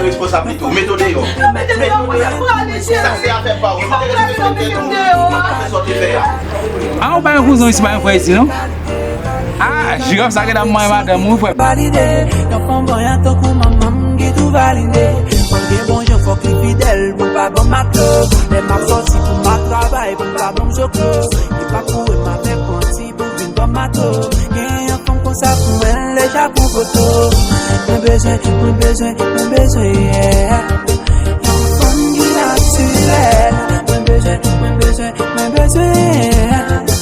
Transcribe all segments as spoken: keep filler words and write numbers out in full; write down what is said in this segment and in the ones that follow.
Responsab li tou, mete w deyò. Mete w deyò, mwen prale, cheri. Sa se afè pa w. Mwen te respekte tou, mwen te fè sa w te fè a. Ah, ou pa yon kouzen, ou pa yon frè isi, non? Ah, jiraf sa gen nan manyen madanm ou, frè. Valide, yon fanm vanyan tankou manman m ki tou valide. Mwen gen bon jan fòk li fidèl pou l pa ban m atò. Lè m ap sòti pou m ap travay, pou l pa ban m joklo. Li pa kouri m avèk manti pou vin ban m atò. Gen yon fanm konsa pou mwen, l deja pran foto. Mwen bezwen, mwen bezwen, mwen bezwen, yeah. Yon fanm ki natirèl. Mwen bezwen, mwen bezwen, mwen bezwen.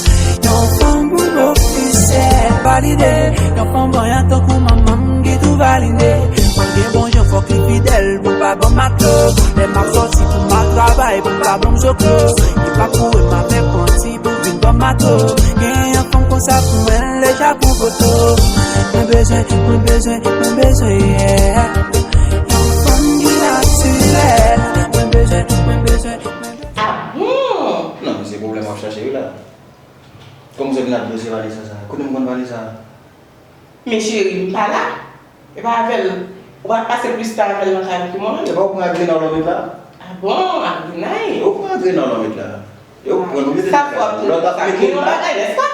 Yon fanm pou m ofisyèl. Valide, yon fanm vanyan tankou manman m ki tou valide. Mwen gen bon jan fòk li fidèl pou l pa ban m atò. Lè m ap sòti pou m al travay pou l pa ban m joklo. Li pa kouri m avèk manti pou vin ban m atò. Gen yon fanm konsa pou mwen, l deja pran foto. Mwen bezwen, mwen bezwen, mwen bezwen, yeah. Yon fanm ki natirèl. Mwen bezwen, mwen bezwen, mwen bezwen. Ah bon? Non, men se pwoblèm w ap chache wi la. Kòman w sot vin ap dosye Vanessa sa? Kote m konn Vanessa? Men cheri, m pa la. E pa avè l. Ou pa pase plis tan avè l nan kay la ke mwen menm. E pa ou pran Adrena w lanmèt la? Ah bon, Adrena e? Ou pran Adrena w lanmèt la? E ou pran nou mete nan kay la. Lòt ap mete l la. Sa fò ap tounen sa. Gen yon bagay, nèspa?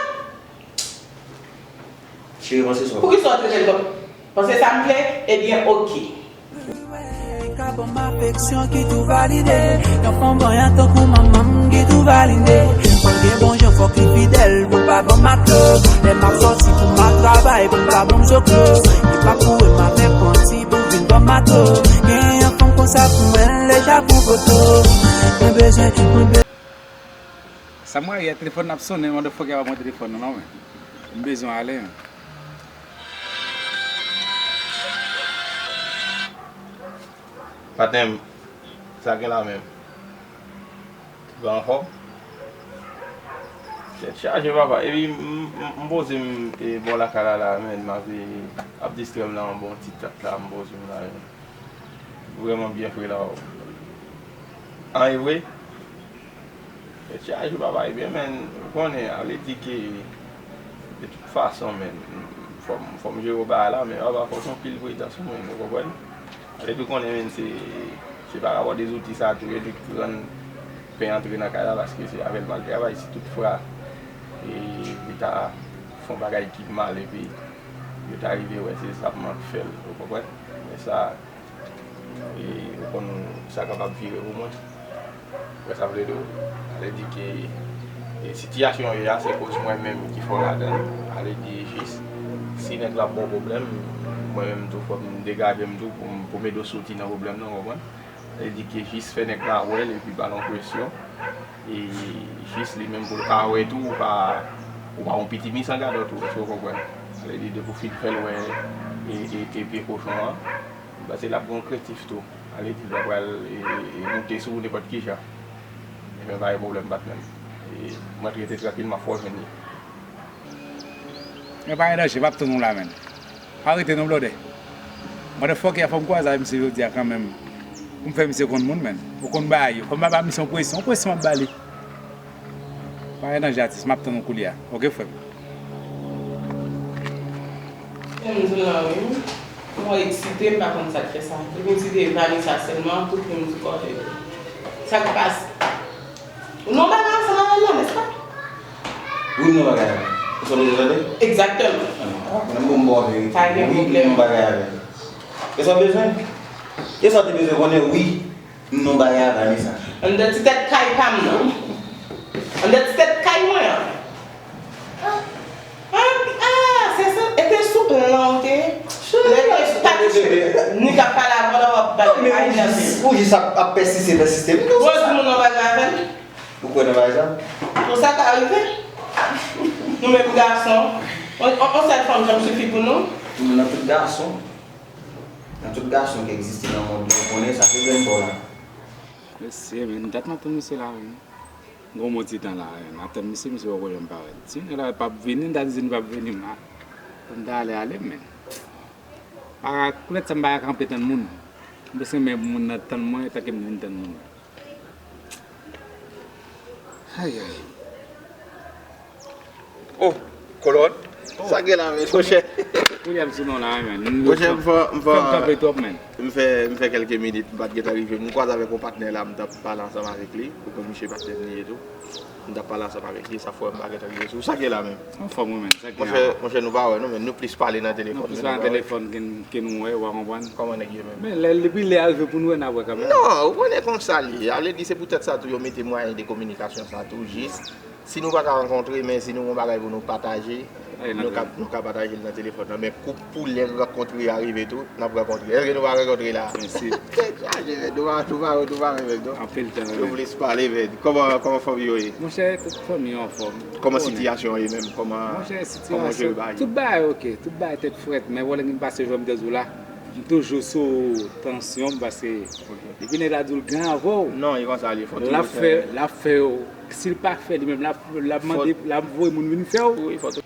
Cheri, panse sa w vle. Poukisa w trete l konsa? Panse sa m vle? Ebyen, oke. Li ka ban m afeksyon ki tou valide. Yon fanm vanyan tankou manman m ki tou valide. Mwen gen bon jan fòk li fidèl pou l pa ban m atò. Lè m ap sòti pou m al travay pou l pa ban m joklo. Li pa kouri m avèk manti pou vin ban m atò. Gen yon fanm konsa pou mwen, l deja pran foto. Mwen bezwen, mwen bezwen. Sa m rayi a, telefòn nan ap sonnen, motherfucker pa pran telefòn nan non, men. M bezwen ale, men. Patnè m, sa gen la menm? Ou pa anfòm? Tèt chaje, papa. Epi m, m, m poze m, e, bò lakay la, la, men, m ap, e, ap distrè m nan yon bon ti tant la, m poze m la, men. Vrèman byen fre la, o. An, e vre? Tèt chaje, papa, ebyen, men, ou konnen, ale di ke, de tout fason, men, fò m, fò m jere bagay la, men, papa, fò se yon pil prezans ou, men, ou konprann? Ale di konnen, men, se, se pa rapò de zouti sa tou, yo di rann pen antre nan kay la, paske se avè l m al travay, si tout fwa, e, li ta fè yon bagay ki mal, epi yo ta rive wè se sa m ap fè l, ou konprann? Men sa, E, ou konn sa kapab vire pou mwen. Wè sa m vle di w? Ale di ke, e, sitiyasyon yo ye a, se koz mwen menm ki fè w ladan l. Ale di jis, si nèg la ap ba w pwoblèm, mwen menm tou fòk m degaje m tou pou m, pou m ede w soti nan pwoblèm nan, w konprann? Ale di ke jis fè nèg la wè l epi ba l yon presyon. E jis li menm pou l ka wè tou, ou pa, ou pa yon pitimi san gadò tou, èske w konprann? Ale di depi w fin fè l wè, e, e, e pye kochon an, m panse l ap gen yon krentif tou. Ale di l ta pral, e, e, e moute sou ou nenpòt ki jan. Ebyen, pa gen pwoblèm, patnè m. E, mwen rete trankil, m ap fè w jwenn li. Men pa gen danje, m ap tann ou la, menn. Pa rete non, blòdè. Motherfucker, fò m kwaze ak misye jodi a kanmenm. Pou m fè misye konn moun, menn. Ou konn bagay yo. Fò m pa ba misye yon presyon, yon presyon m ap ba li. Pa gen danje, atis, m ap tann ou koulye a. Oke, frè m. Jan m di w lan, wi. Mwen eksite, m pa konn sa k fè sa. Depi m site Vanessa sèlman, tout moun sou kò yo. Sa k pase? Ou nan bagay ansanm avè l la, nèspa? Wi, m nan bagay avè l. Ou sa bezwen tande? Egzakteman. Ah, mwen, m bon, m bon verite. Pa gen pwoblèm. Wi, m nan bagay avè l. E sa w bezwen? E sa w te bezwen konnen, wi. M nan bagay avè l, Vanessa. Anndan ti tèt kay pa m nan. Anndan ti tèt kay mwen an. Ah, ah, se sa, e te sou plan ou te ye? Lè te pa touche. Ni k ap pale avè w la, w ap pale. Non, men ou jis, ou jis ap, ap pèsiste, pèsiste. Mwen di moun nan bagay avè l. Ou kwè nan bagay sa? Bon, sa ka rive. Nou menm gason, on, on, on sèl fanm janm sifi pou nou. Nan tout gason, nan tout gason ki egziste nan mond lan, ou konnen sa se grenn pa w la. Mesye, men, dat m ap tann misye la, men. Gon bon ti tan la, men. M ap tann misye, misye poko janm parèt. Si nèg la p ap vini, m ta di se li p ap vini, m a, pou m ta ale, ale, men. Pa, koulèt sa m pa ka kanpe tann moun. M plis renmen moun nan tann mwen, tanke m vin tann moun. Ay, ay. Oh, kolòn. Oh. Sa gen la, men, monchè. William, sou non la, men. Monchè, m fè, m fè, m kanpe twòp, men. M fè, m fè kèlke minit, m pa t gentan rive. M kwaze avèk yon patnè la, m t ap pale ansanm avèk li. Ou konn misye patnè m li ye tou. M t ap pale ansanm avèk li, sa fè m pa gentan rive sou. Sa k ye la menm? Anfòm, wi, men. Sa k ye la? Monchè, nou pa wè nou, men nou plis pale nan telefòn. Nou plis pale nan telefòn ke, ke nou wè, w a konprann. Kòman nèg ye menm? Men lè, depi lè a rive pou nou wè, n ap wè kanmenm. Non, ou konnen konsa l ye. A vle di, se poutèt sa tou yo mete mwayen de kominikasyon sa tou, jis. Si nou pa ka rankontre, men si nou gen yon bagay pou nou pataje, nou ka, nou ka pataje l nan telefòn nan. Men kou, pou lè rankontre a rive tou, n ap rankontre. Èske nou pa rankontre la? Tèt chaje, men nou pa, nou pa, nou pa, men non. Anpil tan, wi. Yo plis pale, men. Kòman, kòman fanmi yo ye? Monchè, tout fanmi yo anfòm. Kòman sitiyasyon an ye menm? Kòman, kòman w jere bagay yo? Tout bagay oke, tout bagay tèt frèt, men wè lè m pase jwè m te di w la, m toujou sou tansyon m, paske depi nèg la di w l gen avè w, non, e konsa l ye, fò toujou fè, l ap fè, l ap fè w. Si l pa fè li menm, l ap, l ap mande, l ap voye moun vin fè w. Wi, fò tou.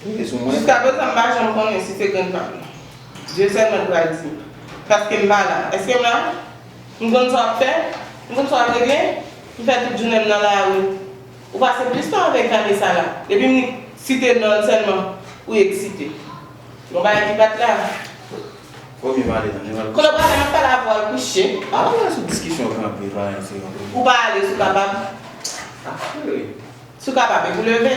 Jiskaprezan, m pa janm konnen si se grann pa m. Dye sèl mwen k pral di m. Paske m pa la. Èske m la? M konn sa w ap fè? M konn sa w ap regle? M fè tout jounen m nan lari. Ou pase plis tan avèk Vanessa la. Depi m site non l sèlman, ou eksite. Yon bagay ki pa t la. Fò m pale nan, men mal. Kote w prale, m ap pale avè w al kouche. Ah, wè sou diskisyon kanpe, pa yon se yon. Ou pa ale si w kapab. Ah, wi. Si w kapab, epi w leve.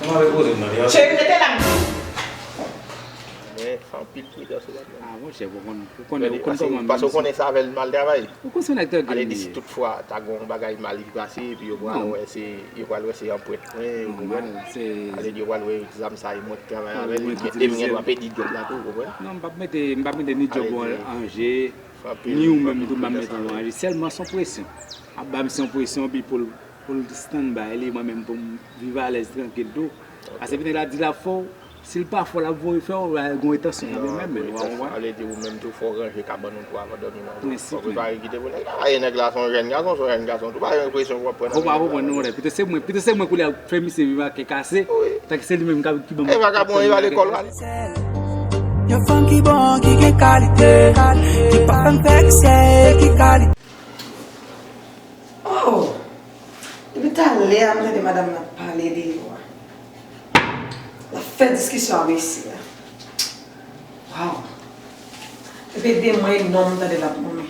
Kòman repoze m nan li a? Cheri, rete la m di w. Men, fè anpil pridans ou patnè. Ah, monchè, ou konn, ou konnen, ou konn kòman m ye. Paske ou konnen se avè l m al travay. Ou konn se nèg tangi m ye. Ale di si tout fwa ta gen yon bagay mal ki pase, epi yo pral wè se, yo pral wè se anprent mwen, ou konprann? Ale di yo pral wè zam sa e mwen ki travay avè l, e m gen dwa pèdi djòb la tou, ou konprann? Non, m p ap mete, m p ap mete ni djòb ou an, an je, ni ou menm tou m p ap mete ou an je. Sèlman se yon presyon. Ap ba misye yon presyon, epi pou l, pou l stand by li, mwen menm pou m viv alèz, trankil tou. Paske epi nèg la di l ap fè w, si l pa fè w, l ap voye fè w, l ap gen yon entansyon kanmenm, men, ou konprann? Sa vle di ou menm tou fò w ranje kabann ou tou avan dòmi nan. Fò w prepare kite pou nèg la. Paske nèg la se yon jèn gason, se yon jèn gason tou, pa gen presyon pou w ap pran nan men nèg la. Ou pa konprann non, monchè. Pito se mwen, pito se mwen koulye a k fè misye viv ak kè kase, tanke se li menm k ap, ki ban m. E vagabon, e vale kòl la. Yon fanm ki bon, ki gen kalite, ki pa fè m vèkse, ki kalite. Oh! Depi talè a, m tande madanm nan ap pale de yo a. L ap fè diskisyon avè isi a. Waw! Depi de mwa e non, m tande l ap goumen.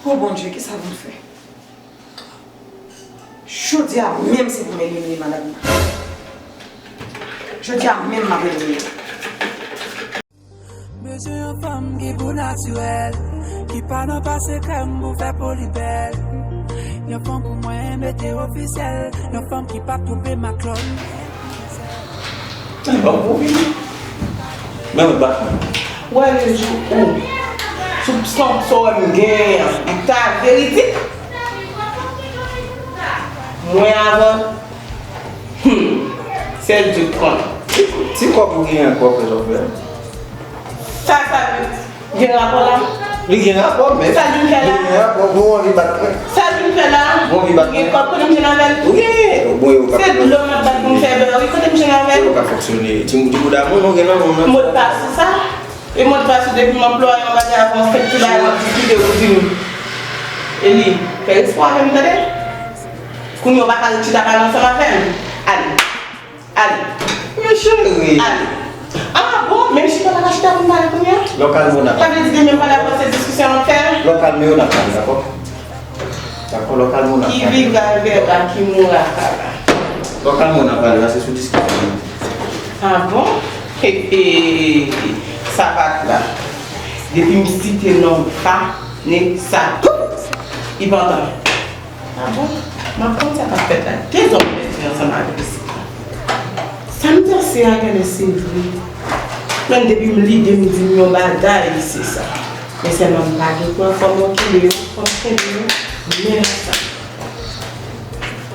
Oh, Bondye, kisa pou m fè? Jodi a menm, se pou m elimine madanm nan. Jodi a menm, m ap elimine l. Bezwen yon fanm ki gou natirèl, ki pa nan pase krèm pou fè po li bèl. Yon fanm pou mwen mete ofisyèl, yon fanm ki p ap twonpe maklòn. Bon, bon, vini. Men mwen bat mwen. Wè le jou ou. Sou san sa w wè m genyen an, li ta veridik. Mwen avan. Hmm. Sèl Dye k konnen. Ti kòb ou genyen ak kòb sa w fè? Sa, sa gen rapò la? Li gen rapò, men. Sa l vin fè la? Li gen rapò, bon, ou anvi bat mwen. Sa l vin fè la? Bon, ou anvi bat mwen. Gen kòb kote m jwenn avè l? Wi, bon, yo pa. Se dlo m ap bat pou m fè bè, wi, kote m jwenn avè l? Yo pa fonksyone. Ti, ti bouda moun, non, gen nan moun nan. Modpas ou sa? E modpas ou depi m anplwaye yon bagay avan, fèk ti bagay w ap diskite, ou di m. Eli, fè respè avè m, tande? Kounye a w pa ka ret chita pale ansanm avè m. Ale. Ale. Men cheri. Ale. Ah bon, men chita pa ka chita pou m pale kounye a? Lè w kalme w n a pale. Sa vle di demen m pale apre se diskisyon n ap fè? Lè w kalme w n a pale, dakò? Dakò, lè w kalme w n a pale. Qui vivra verra, qui mourra verra. Lè w kalme w n a pale, la se sou diskisyon. Ah bon? He, he, sapat la. Depi m site non Vanessa, li pantan. Ah bon? M ap konn sa k ap fèt la. Dezòd mèt li ansanm avèk pitit la. Sa m panse a genlè se vre. Menm depi m lide m di m yon bagay, se sa. Men sèlman m pa gen pwen fò m okile yo, fò m kenbe yo. Men sa.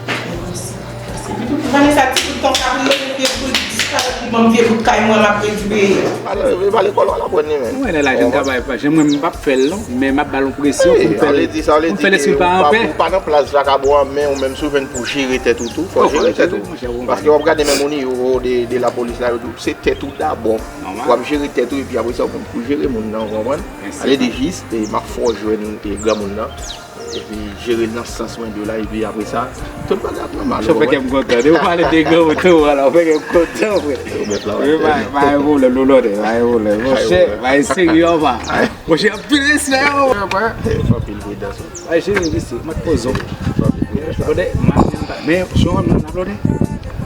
Men konsa. Se pitit Vanessa ti bout konsa pou yo, vye bout disparèt li ban m vye bout kay mwen, m ap redi peyi a. Alò, e pa lekòl w al aprann li menm. Mwen, lè lajan ka bay pa, jan mwen, m p ap fè l non, men m ap ba l yon presyon pou m fè l, pou m fè lespri pa anpè. Ou pa nan plas vakabon an, men ou menm si w jwenn pou jere tèt ou tou, fò w jere tèt ou. Paske w ap gade menm o nivo de, de lapolis la, yo di w se tèt ou dabò. W ap jere tèt ou, epi apre sa, w konn pou jere moun nan, ou konprann? Sa vle di jis, e, m ap fè w jwenn, e, granmoun nan. Epi jere l nan sans mwen di w la, epi apre sa, tout bagay ap nòmal. Ou fè kè m kontan. Depi w pale de gran moto, ala, ou fè kè m kontan, frè. Ou mèt la, wi, pa gen pwoblèm, non, Lòdè, pa gen pwoblèm. Monchè, bagay serye anba. Monchè, anpil respè, yo. Anpil pridans, wi. Ay, cheri, vise, mwen poze w. Lòdè, m ap, men, jan w wè m nan, Lòdè,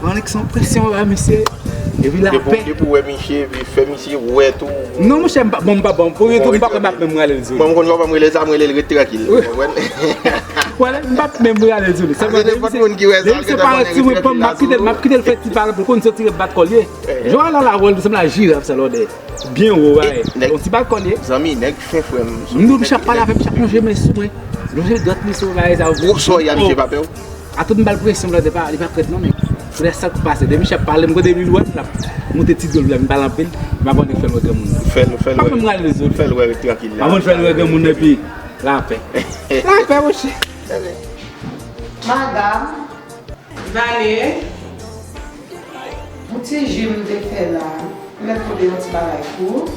annik se yon presyon, la, mesye. Epi lapè. Depi w wè misye, epi fè misye wè tou. Non, monchè, m pa, bon, m pa, bon, pou yon tou, m pa kwè m ap menm rale l sou li. Mwen, m konn papa m rele sa, m rele l ret trankil. Ou konprann? Wè, m p ap menm rale l sou li. Sèlman, depi se, depi se parèt sou mwen, m ap kite l, m ap kite l fè ti parèt pou l konn se ti ret bat kò l ye. Jan w wè la, la, wè l sanble a jiraf sa, Lòdè. Byen wo, bagay. Yon ti bat kò l ye. Zanmi, nèg fen frè m. M di w, misye ap pale avè m, misye ap lonje men sou mwen. Lonje dwèt li sou bagay sa. Gwosè a, misye pa pè w. A tout m ba l presyon, Lòdè, pa, li pa prèt non, nèg. Pou lè sa k pase, depi misye ap pale, m kote li lwen, l ap monte ti dlo l, m pale anpil, m ap annik fè l wè granmoun nan. Fè l, fè l wè. Pa menm rale l sou li. Fè l wè ret trankil la. Pa konn fè l wè granmoun epi lapè. Lapè, monchè. Madanm. Vale. Yon ti ji m te fè la. Mèt pote yon ti bagay pou ou.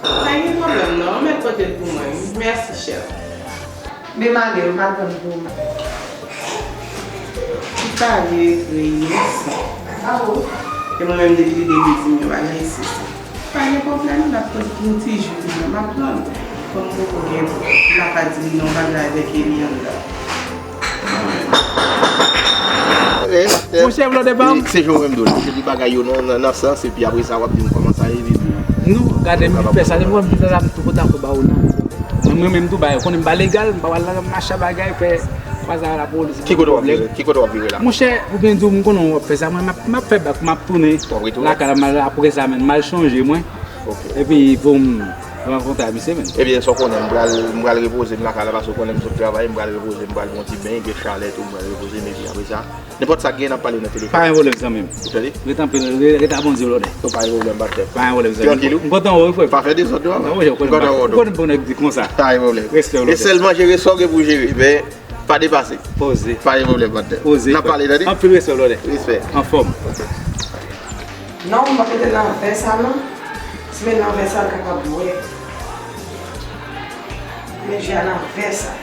Pa gen pwoblèm non, mèt pote l pou mwen. Mèsi, chè. Men m ale, m al pran l pou ou. Ki pale vre, mèsi. Awo. E mwen menm depi li depi di m yon bagay, se sa. Pa gen pwoblèm, m ap tann pou yon ti jou, m ap pran l. Kòm m poko gen, m pa ka di li non, m pa vle avèk Elianda. Monchè, Blòdè pa m. Se jan w wè m di w la, se de bagay yo non, nan, nan sans, epi apre sa, w ap di m kòman sa ye, epi. Non, gade, m vin fè sa, depi w wè m vin fè sa, m tou kontan pou ba ou non. Mwen, mwen menm tou, bagay, ou konnen m pa legal, m pa pral nan machin bagay, fè, pa sa lapolis. Ki kote w ap vire? Ki kote w ap vire la? Monchè, pou byen di w, m konnen w ap fè sa, mwen, m ap, m ap fè bak, m ap tounen lakay la, m al, apre sa, menm, m al chanje mwen. Ok. Epi pou m rankontre ak misye menm. Ebyen, sa w konnen, m pral, m pral repoze m lakay la, paske w konnen m sot travay, m pral repoze, m pral pran yon ti beny, gen chalè tou, m pral repoze m, epi apre sa, nenpòt sa k gen, n ap pale nan telefòn. Pa gen pwoblèm, zanmi m. Ou tande? Ret anpil, ret, ret a Bondye, Blòdè. Pa gen pwoblèm, patnè. Pa gen pwoblèm, zanmi m. Trankil, wi. M kontan wè w, wi, frè. Pa fè dezòd, non. Non, wi, ou konnen m pa, ou konnen m pa nèg di konsa. Pa gen pwoblèm. Respè, Blòdè. E sèlman jere sa w gen pou jere, men pa depase. Poze. Pa gen pwoblèm, patnè. Poze, frè. N ap pale, tande? Anpil respè, Blòdè. Respè. Anfòm. Non, m ap mete nan vè sa non. Si m met nan vè sa, l kapab bwè. Men ji a nan vè sa.